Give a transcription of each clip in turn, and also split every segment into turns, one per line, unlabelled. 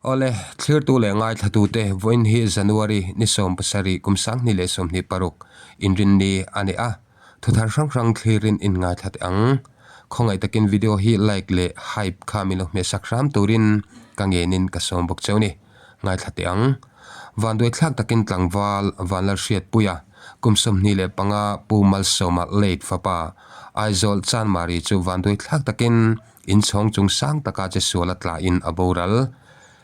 Awle, thlirtu leh ngaithlatute vawiin hi January ni 17 kum 2026 inrinni a ni a, thuthar hrang hrang thlirin in ngaithla teh ang. Khawngaih takin video hi like leh hype kha min lo hmehsak hram turin ka ngenin ka sawm bawk cheu ni. Ngaithla teh ang. Vanduai thlak takin tlangval Vanlalhriatpuia kum 25 Pu Malsawma late fapa Aizawl Chanmari chu vanduai thlak takin Inchhawng chung sang taka che sual a tlahin a boral.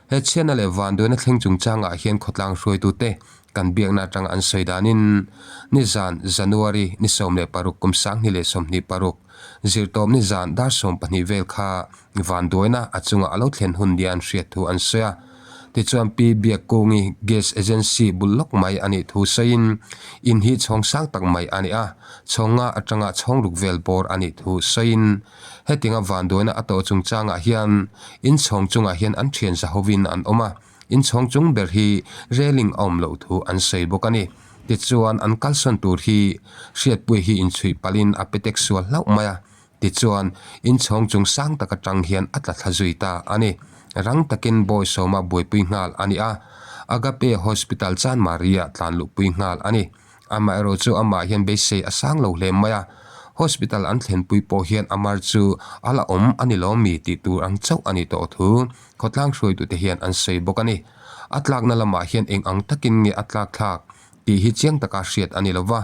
He chhiatna leh vanduaina thleng chungchangah hian khawtlang hruaitute kan biakna atanga an sawi danin nizan January ni 16 kum 2026 zirtawp nizan dar 12 vel kha vanduaina a chunga a lo thlen hun nia an hriat thu an sawi a. Tichuan Pi Biakkungi Gas Agency bul lawk mai a nih thu sawiin in hi chhawng sang tak mai a ni a, chhawng nga atanga chhawng ruk vel bawr a nih thu sawiin Hetinga vanduaina a tawh chungchangah hian inchhawng chungah hian an thian zahovin an awm a, inchhawng chung ber hi railing a awm loh thu an sawi bawk a ni. Tichuan an kalsawn tur hi Hriatpuia hi inchhuih palhin a petek sual hlauh mai a, tichuan inchhawng chung sang tak atang hian a tla thla zui ta a ni. Rang takin bawi sawma buaipui nghal a ni a, Agape Hospital Chanmari-ah tlan luhpui nghal a ni. Amaherawh chu amah hian beisei a sang lo hle mai a, hospital an thlenpui pawh hian a mar chu a la awm a ni lo mi tih tur ang chauh a ni tawh thu khawtlang hruaitute hian an sawi bawk a ni. A tlakna lamah hian eng ang takin nge a tlak thlak tih hi chiang taka hriat a ni lo va,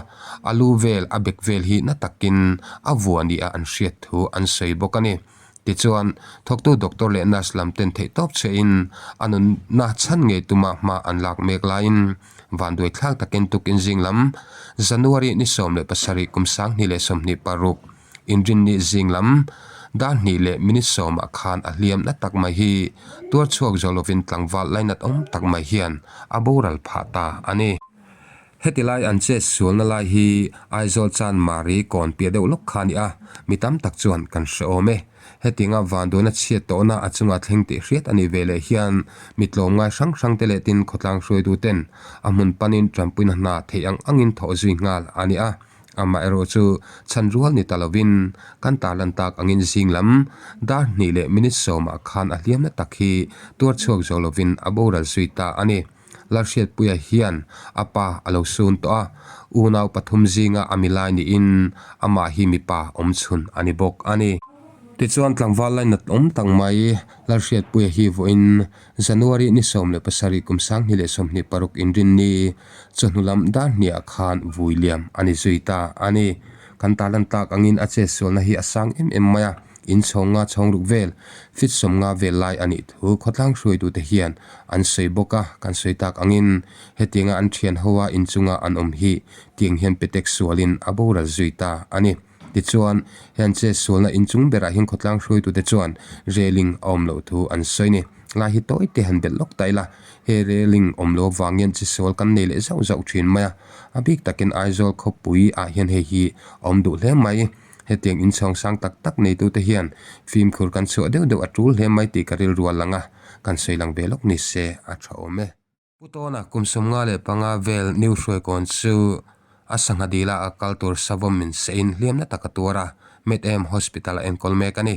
a lu vel a bek vel hi na takin a vua nia an hriat thu an sawi bawk a ni. Tichuan, thawktu doctor leh nurse lam ten theihtawp chhiahin a nunna chhan ngei tuma hma an lak mek laiin vanduai thlak takin tukin zing lam January ni 17 kum 2026 inrinni zing lam dar hnih leh minute sawmah khan a hliam na tak mai hi tuar chhuak zo lovin tlangval lainat awm tak mai hian a boral phah ta a ni. Heti lai an chet sualna lai hi Aizawl chan Mari kawn piah deuh lawk kha a ni a, mi tam tak chuan kan hre awm e. Hetinga vanduaina chhiat tawhna a chunga thleng tih hriat a nih ve leh hian mi tlawmngai hrang hrang te leh tin khawtlang hruaitu ten a hmun panin tanpuina hna theih ang angin thawh zui nghal a ni a. Amaherawh chu chhan rual ni ta lovin kan tarlan tak angin zing lam dar hnih leh minute sawmah khan a hliamna tak hi tuar chhuak zo lovin a boral zui ta a ni. Lalhriatpuia hian a pa a lo sun tawh a, unau pathum zinga a milai niin amah hi mipa awmchhun a ni bawk a ni. Tichuan tlangval lainat awm tak mai Lalhriatpuia hi vawiin January ni 17 kum 2026 inrinni chawhnu lam dar hniah khan vui liam a ni zui ta a ni. Kan tarlan tak angin a chetsualna hi a sang em em mai a. Inchhawng nga chhawng ruk vel, fit sawm nga vel lai a nih thu khawtlang hruaitute hian an sawi bawk a, kan sawi tak angin hetianga an thian ho a inchunga an awm hi tiang hian petek sualin a boral zui ta a ni. Tichuan, he an chet sualna inchung berah hian khawtlang hruaitute chuan railing a awm loh thu an sawi ni. Lai hi tawi te han belh lawk ta ila, he railing awm loh avang hian chetsual kan nei leh zauh zauh thin mai a, a bik takin Aizawl khawpui ah hian hei hi a awm duh hle mai. Hetiang inchhawng sang tak tak neitute hian fimkhur kan chhuah deuh deuh a tul hle mai tih ka rilru a lang a, kan sawi lang ve lawk ni se a tha awm e. Pu Tawna kum 55 vel New Hruaikawn chu a sangha dila a kal tur savawm min seiin hliamna tak a tuar a, Med-Em Hospital a enkawl mek a ni.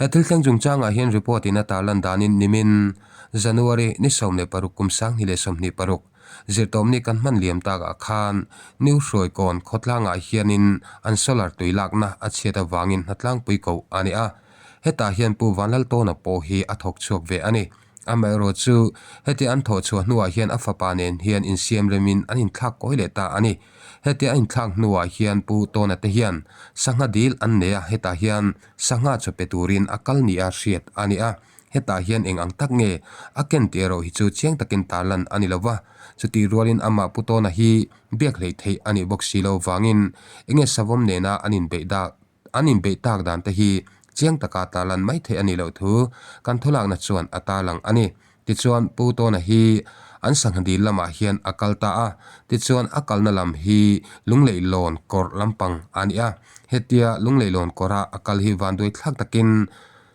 He thil thleng chungchangah hian report in a tarlan danin nimin January ni 16 kum 2026 zirtawmni kan hman liam takah khan New Hruaikawn khawtlangah hianin an solar tui lakna a chhiat avangin hnatlangpui koh a ni a. Hetah hian Pu Vanlaltawna pawh hi a thawk chhuak ve a ni. Amaherawh chu heti an thawh chhuah hnuah hian a fapa nen hian insiam remin an inthlak kawi leh ta a ni. Heti a inthlak hnuah hian Pu Tawna te hian sangha dil an nei a, hetah hian sangha chaw pe turin a kal nia hriat a ni a. Hetah hian eng ang tak nge a ken tih erawh hi chu chiang takin tarlan a ni lo va. Chutih rualin amah Pu Tawna hi biak hleih theih a nih bawk si lo vangin enge savawm nena an inbeih dak An inbeih tak dan te hi chiang taka tarlan mai theih a nih loh thu kan thulakna chuan a tarlang a ni. Tichuan Pu Tawna hi an sangha dil lamah hian a kal ta a, tichuan a kalna lam hi Lungleihlawn kawr lampang a ni a. Hetia Lungleihlawn kawra a kal hi vanduai thlak takin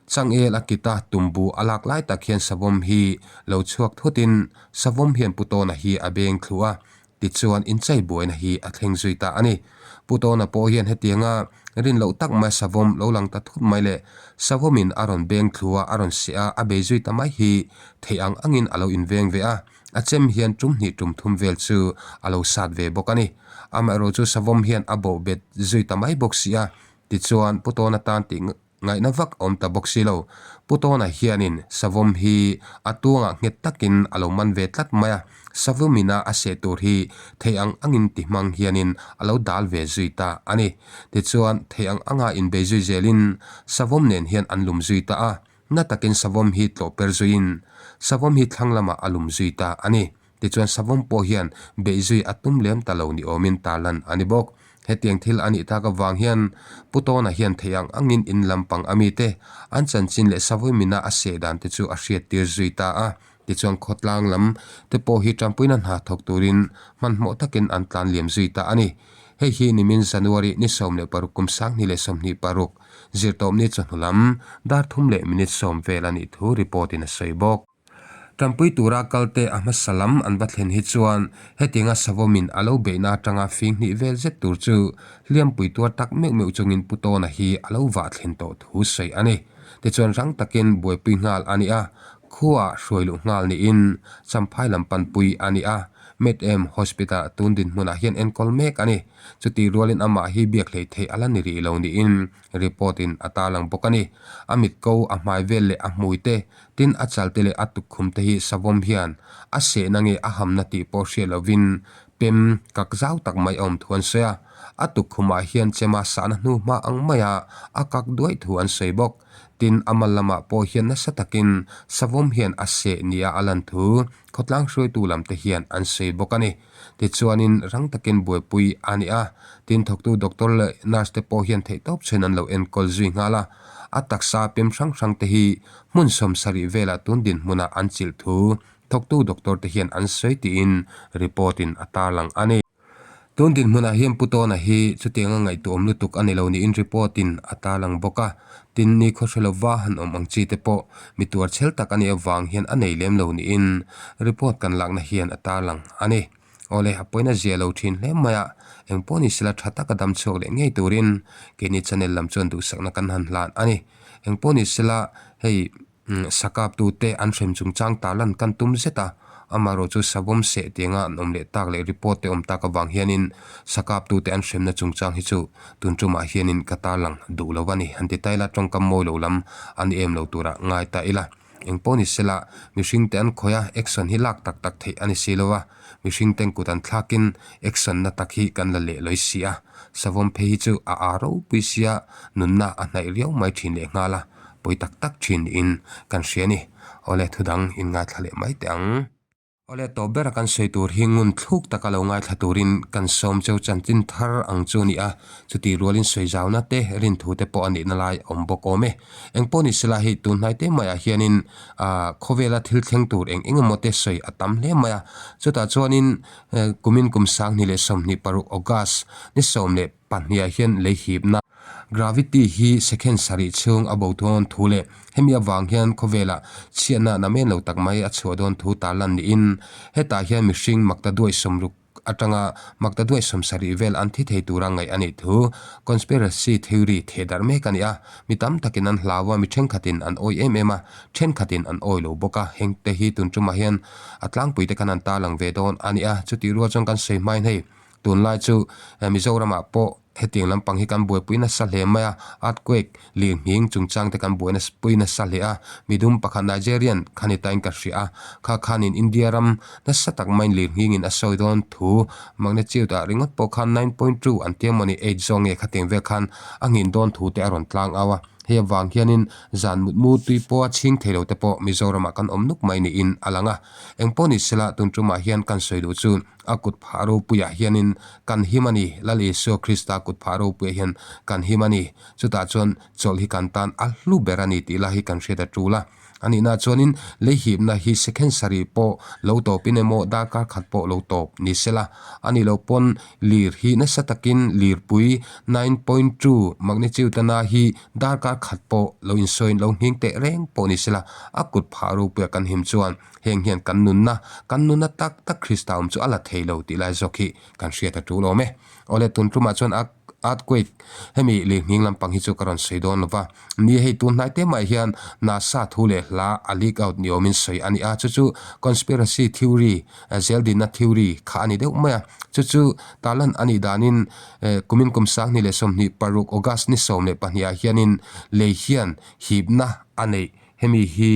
changel a kita tumbu a lak lai tak hian savawm hi lo chhuak thutin savawm hian Pu Tawna hi a beng thlu a. Tichuan inchei buaina hi a thleng zui ta a ni. Pu Tawna pawh hian hetianga rin loh tak mai savawm lo lang ta thut mai leh savawmin a rawn beng thlu a, a rawn seh a, a bei zui ta mai hi theih ang angin a lo inveng ve a, a chem hian tum hnih tum thum vel chu a lo sat ve bawk a ni. Amaherawhchu chu savawm hian a bawh bet zui ta mai bawk si a, tichuan Pu Tawna tan tih Ngaihna vak awm ta bawk si lo. Pu Tawna hianin savawm hi a tuangah nghet takin a lo man ve tlat mai a, savawmina a seh tur hi thei ang angin ti hmang hianin a lo dal ve zui ta a ni. Tichuan, thei ang anga inbei zui zelin savawm nen hian an lum zui ta a, na takin savawm hi tlawh per zuiin savawm hi thlang lamah a lum zui ta a ni. Tichuan savawm pawh hian beih zui a tum lem ta lo ni awmin tarlan a ni bawk. Hetiang thil a nih tak avang hian Pu Tawna hian theih ang angin in lampang a mite an chanchin leh savawimina a seh dan te chu a hriattir zui ta a. Tichuan khawtlang lam te pawh hi tanpuina hna thawk turin hmanhmawh takin an tlan liam zui ta a ni. Hei hi nimin January ni 16 kum 2026 zirtawpni chawhnu lam dar thum leh minute sawm vel a nih thu report in a sawi bawk. Tanpui tura kalte a hmasa lam an va thlen hi chuan hetianga savawmin a lo beihna atanga fing hnih vel zet tur chu hliampui tuar tak meuh meuh chungin Pu Tawna hi a lo vah thlen tawh thu sawi a ni. Tichuan rang takin buaipui nghal a ni a, khuaah hruai luh nghal niin Champhai lam panpui a ni a, Med-em Hospital ah tun dinhmunah hian enkawl mek a ni. Chutih rualin amah hi biak hleih theih a la ni rih lo niin report in a tarlang bawk a ni. A mit ko, a hmai vel leh a hmui te, tin a chal te leh a tukkhum te hi savawm hian a sehna nge a hamna tih pawh hriat lovin pem kak zau tak mai a awm thu an sawi a. A tukkhumah hian chema sahna hnu hma ang maia a kak duaih thu an sawi bawk. Tin, a mal lamah pawh hian nasa takin savawm hian a seh nia a lan thu khawtlang hruaitu lam te hian an sawi bawk a ni. Tichuanin rang takin buaipui a ni a, tin thawktu doctor leh nurse te pawh hian theihtawp chhen an lo enkawl zui nghal a, a taksa pem hrang hrang te hi hmun 70 velah tun dinhmunah an chilh thu thawktu doctor te hian an sawi tiin report in a tarlang a ni. Tun dinhmunah hian Pu Tawna hi chutianga ngaihtuahawm lutuk a ni lo niin report in a tarlang bawk a, tin ni khawhre lova han awm ang chi te pawh mi tuar chhel tak a nih avang hian a nei lem lo niin report kan lakna hian a tarlang a ni. Awle, a pawina zia lo thin hle mai a, engpawh ni sela tha taka dam chhuak leh ngei turin keini channel lam chuan duhsakna kan han hlan a ni. Engpawh ni sela hei. Sakaptute an hrem chungchang tarlan kan tum zet a, amaherawh chu savawm seh tianga an awm leh tak leh report te awm tak avang hianin sakaptute an hremna chungchang hi chu tun tumah hianin ka tarlang duh lo a ni. Han ti ta ila tawngkam mawi lo lam an em lo tura ngai ta ila. Engpawh ni sela mihringte an khawih a, action hi lak tak tak theih a ni si lo a. Mihring ten kut an thlakin action na tak hi kan la leh lawi si a, savawm phei hi chu a aa ropui sia nunna a hnaih riau mai thin leh nghal a, pawi tak tak thin niin kan hria a ni. Awle thudang in ngaithla leh mai teh ang. Awle tawp bera kan sawi tur hi ngun thluk taka lo ngaithla turin kan sawm cheu chanchin thar ang chu a ni a, chutih rualin sawi zauna te rinthu te pawh a nihna lai a awm bawk awm e. Engpawh ni sela hei tun hnai te maiah hianin ah khawvela thil thleng tur eng eng emaw te sawi a tam hle mai a, chutah chuanin kumin kum 2026 August ni 12 ah hian lei hipna gravity hi second sarih chhung a bo dawn thu leh hemi avang hian khawvela chhiatna namen lo tak mai a chhuah dawn thu tarlan niin hetah hian mihring makta duai sawmruk atanga makta duai 70 vel an thi thei tura ngaih a nih thu conspiracy theory theh darh mek a ni a, mi tam takin an hlau a, mi thenkhatin an awi em em a, thenkhatin an awi lo bawk a, heng te hi tun tumah hian a tlangpui te khan an tarlang ve dawn a ni a, chutih rual chuan kan sawi hmain hei tunlai chu Mizoramah pawh Hetiang lampang hi kan buaipui nasa hle mai a, earthquake, lirnghing chungchang te kan buai pui nasa hle a, midum pakhat Nigerian kha ni tain ka hria a, kha khanin India ram nasa tak maiin lirnghingin a sawi dawn thu magnitude ah ringawt pawh khan 9.2 an tia mawni eight zawng nge khatiang vel khan a nghin dawn thu te a rawn tlang au a, hei avang hianin zan mutmu tui pawha chhing thei lo te pawh Mizoramah kan awm nuk mai niin a lang a, engpawh ni sela tun tumah hian kan sawi duh chu. A kut phah ropuiah hianin kan him a ni, Lal Isua Krista kut phah ropuiah hian kan him a ni. Chutah chuan chawlh hi kan tan a hlu ber a ni tih lai hi kan hriat a tul a. A nihna chuanin lei hipna hi second sarih pawh lo tawpin emaw darkar khat pawh lo tawp ni sela. A nih loh pawn lir hi nasa takin lirpui 9.2 magnitude a na hi darkar khat pawh lo insawiin lo nghing teh reng pawh ni sela. A kut phah ropuia kan him chuan heng hian kan nunna, kan nunna tak tak Krista awm chu a la thei lo tih lai zawk hi kan hriat a tul awm e. Awle tun tumah chuan a earthquake hemi lirnghing lampang hi chu ka rawn sawi dawn lova. Ni hei tun hnai te mai hian NASA thu leh hla a leak out ni awmin sawi a ni a, chu chu conspiracy theory zeldinna theory kha a ni deuh mai a. Chu chu tarlan a nih danin kumin kum 2026 August ni 12 ah hianin lei hian hipna a neih hemi hi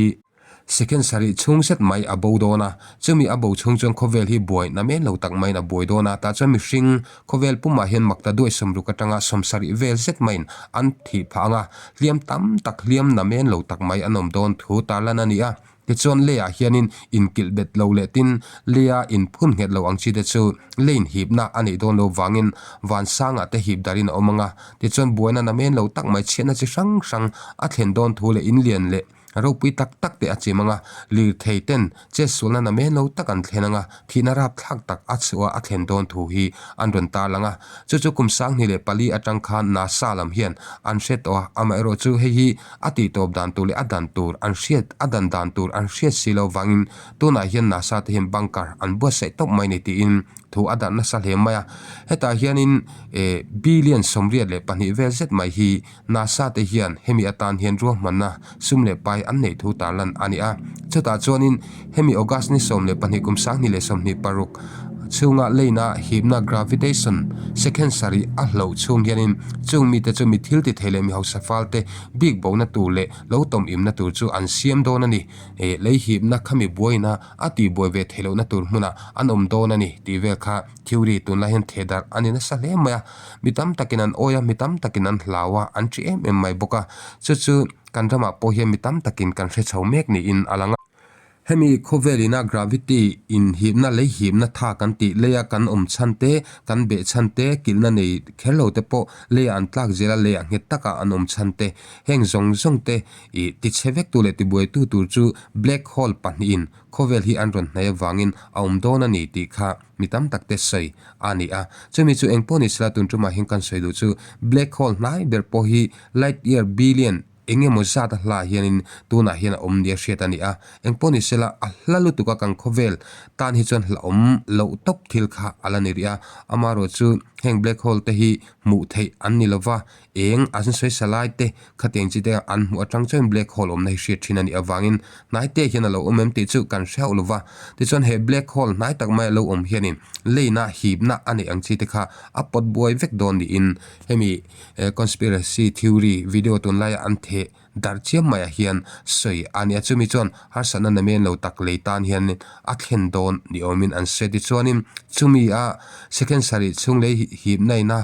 Second sarih chhung zet mai a bo dawn a, chumi a bo chhung chuan khawvel hi buai na men lo tak maiin a buai dawn a, tah chuan mihring khawvel pumah hian makta duai sawmruk atanga sawmsarih vel zet maiin an thih phah ang a, hliam tam tak hliam na men lo tak mai an awm dawn thu tarlan a ni a. Tichuan leiah hianin inkilh bet lo leh tin leia inphun nghet lo ang chi te chu leiin hipna a neih dawn lo vangin vansangah te hip darin a awm ang a, tichuan buaina na men lo tak mai chhiatna chi hrang hrang a thlen dawn thu leh inlian leh Ropui tak tak te a chim ang a, lirthei ten chetsualna na men lo tak an thlen ang a, thihna rapthlak tak a chhuah a thlen dawn thu hi an rawn tarlang a. Chu chu kum 2004 atang khan NASA lam hian an hre tawh a, amaherawh chu hei hi a tihtawp dan tur leh a dan tur an hriat a dan dan tur an hriat si lo vangin tunah hian NASA te hian bunker an buatsaih tawp mai ni tiin thu a darh nasa hle mai a. Hetah hianin eh billion 82 vel zet mai hi NASA te hian hemi atan hian ruahmanna sum leh pai an neih thu tarlan a ni a. Chutah chuanin hemi August ni 12 kum 2026 chhunga leina hipna gravitation second sarih a hloh chhung hianin chung mite chu mi thil ti thei leh mi hausa falte bik bona tur leh lo tawm imna tur chu an siam dawn a ni. Lei hipna khami buaina a tihbuai ve theih lohna tur hmunah an awm dawn a ni tih vel kha theory tunlai hian thehdarh a ni nasa hle mai a. Mi tam takin an awi a, mi tam takin an hlau a, an ṭi em em mai bawk a. Chu chu kan ramah pawh hian mi tam takin kan hre chho mek niin a lang a. Hemi khawvel ina gravity inhipna, lei hipna tha kan tih, leia kan awm chhan te, kan beh chhan te, kilhna nei kher lo te pawh leia an tlak zel a, leiah nghet taka an awm chhan te, heng zawng zawng te ih tichhe vektu leh tibuaitu tur chu black hole pahnihin khawvel hi an rawn hnaih avangin a awm dawn a ni tih kha mi tam tak te sawi a ni a. Chumi chu engpawh ni sela tun tumah hian kan sawi duh chu black hole hnai ber pawh hi light year billion eng emaw zat a hla hianin tunah hian a awm nia hriat a ni a. Engpawh ni sela a hla lutuk a kan khawvel tan hi chuan hlauhawm loh tawp thil kha a la ni rih a. Amaherawh chu heng black hole te hi hmuh theih an ni lova Eng an sawi sa lai te khatiang chi te an hmuh atang chuan black hole awmna hi hriat thin a nih avangin hnai te hian a lo awm em tih chu kan hre hauh lova. Tichuan he black hole hnai tak mai a lo awm hianin leina hipna a neih ang chi te kha a pawt buai vek dawn niin hemi conspiracy theory video tunlaia an theh Darh chiam maiah hian sawi a nia chumi chuan harsatna namen lo tak lei tan hian a thlen dawn ni awmin an sawi. Tichuanin chumi a second sarih chhung lei hipna ina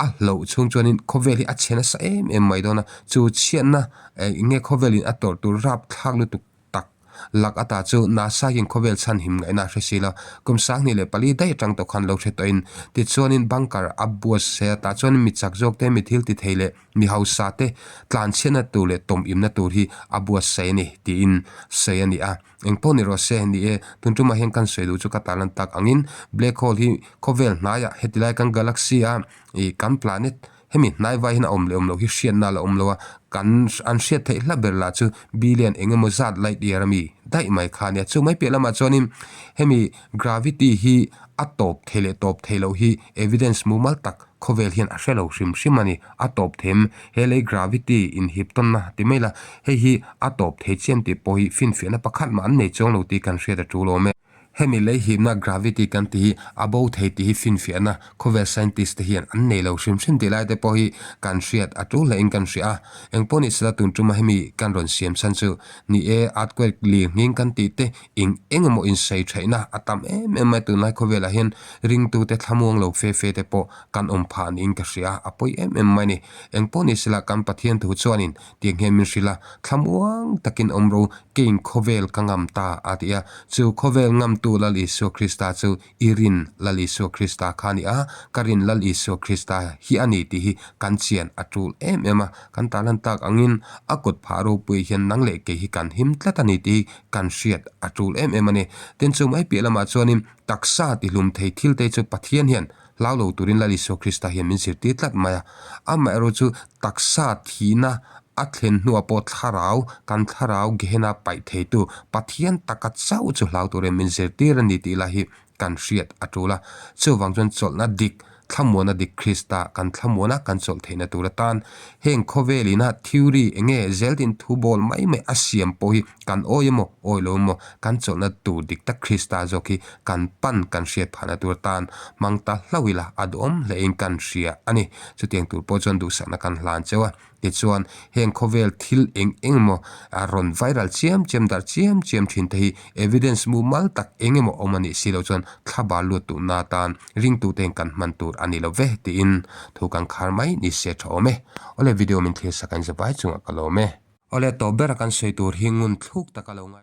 a hloh chhung chuanin khawvel hi a chhe nasa em em mai dawn a, chu chhiatna eng nge khawvelin a tawrh tur rapthlak lutuk tak lak ata chu NASA hian khawvel chhan him ngaihna a hre si lo. Kum 2004 daih atang tawh khan lo hre tawhin tichuanin bunker a buatsaih a tah chuan mi chak zawk te mi thil ti thei leh mi hausa te tlanchhiatna tur leh tawm imna tur hi a buatsaih a ni tiin sawi a ni a. Engpawh ni rawh se ni e, tun tumah hian kan sawi duh chu ka tarlan tak angin black hole hi khawvel hnaiah heti lai kan galaxy a ih kan planet Hemi hnaivai hian a awm leh awm loh hi hriatna a la awm lo a, kan an hriat theih hla ber lah chu billion eng emaw zat light year ami daih mai kha a nia. Chu mai piah lamah chuanin hemi gravity hi a tawp thei leh tawp thei loh hi evidence mumal tak khawvel hian a hre lo hrim hrim a ni. A tawp them he lei gravity inhip tawnna ti mai la, hei hi a tawp thei chiam tih pawh hi finfiahna pakhat mah an nei chuang lo tih kan hriat a tul awm e. Hemi lei hipna gravity kan tih hi a bo thei tih hi finfiahna khawvel scientist te hian an nei lo hrim hrim tih lai te pawh hi kan hriat a tul hlein kan hria a. Engpawh ni sela tun tuma hemi kan rawn siam chhan chu ni e earthquake lir nghing kan tih te eng eng emaw insawi theihna a tam em em mai tunlai khawvelah hian ringtute thlamuang lo fe fe te pawh kan awm phah niin ka hria a, a pawi em em mai a ni. Engpawh ni sela kan Pathian thu chuanin tiang hian min hrilh a, thlamuang takin awm ro Keiin khawvel ka ngam ta a ti a, chu khawvel ngam Chhandamtu Lal Isua Krista chu i rin Lal Isua Krista kha a ni a, ka rin Lal Isua Krista hi a ni tih hi kan chian a tul em em a. Kan tarlan tak angin a kut phah ropui hian nang leh kei hi kan him tlat a ni tih hi kan hriat a tul em em a ni. Tin chu mai piah lamah chuanin taksa tihlum thei thil te chu Pathian hian hlau lo turin Lal Isua Krista hian min zirtir tlat mai a. Amaherawhchu chu taksa thihna a thlen hnuah pawh thlarau, kan thlarau Gehenna paih theitu Pathian taka chauh chu hlau turin min zirtir a ni tih lai hi kan hriat a tul a. Chuvang chuan chawlhna dik, thlamuana dik Krista kan thlamuana kan chawlh theihna tur atan heng khawvel ina theory eng nge zeldin thu bawl mai mai a siam pawh hi kan awi emaw awi lo emaw kan chawlhna tur dik tak Krista zawk hi kan pan kan hriat phahna tur atan hmang ta hlauh ila a duhawm hlein kan hria a ni. Chutiang tur pawh chuan duhsakna kan hlan cheu a. Tichuan, heng khawvel thil eng eng emaw rawn viral chiam chiam darh chiam chiam thin te hi evidence mumal tak eng emaw awm a nih si loh chuan thlabal lut tuhna atan ringtute hian kan hman tur a ni lo ve tiin thu kan khar mai ni se tha awm e. Awle video min thlir sak a inzavai chungah ka lawm e. Awle tawp bera kan sawi tur hi ngun thluk taka lo ngai.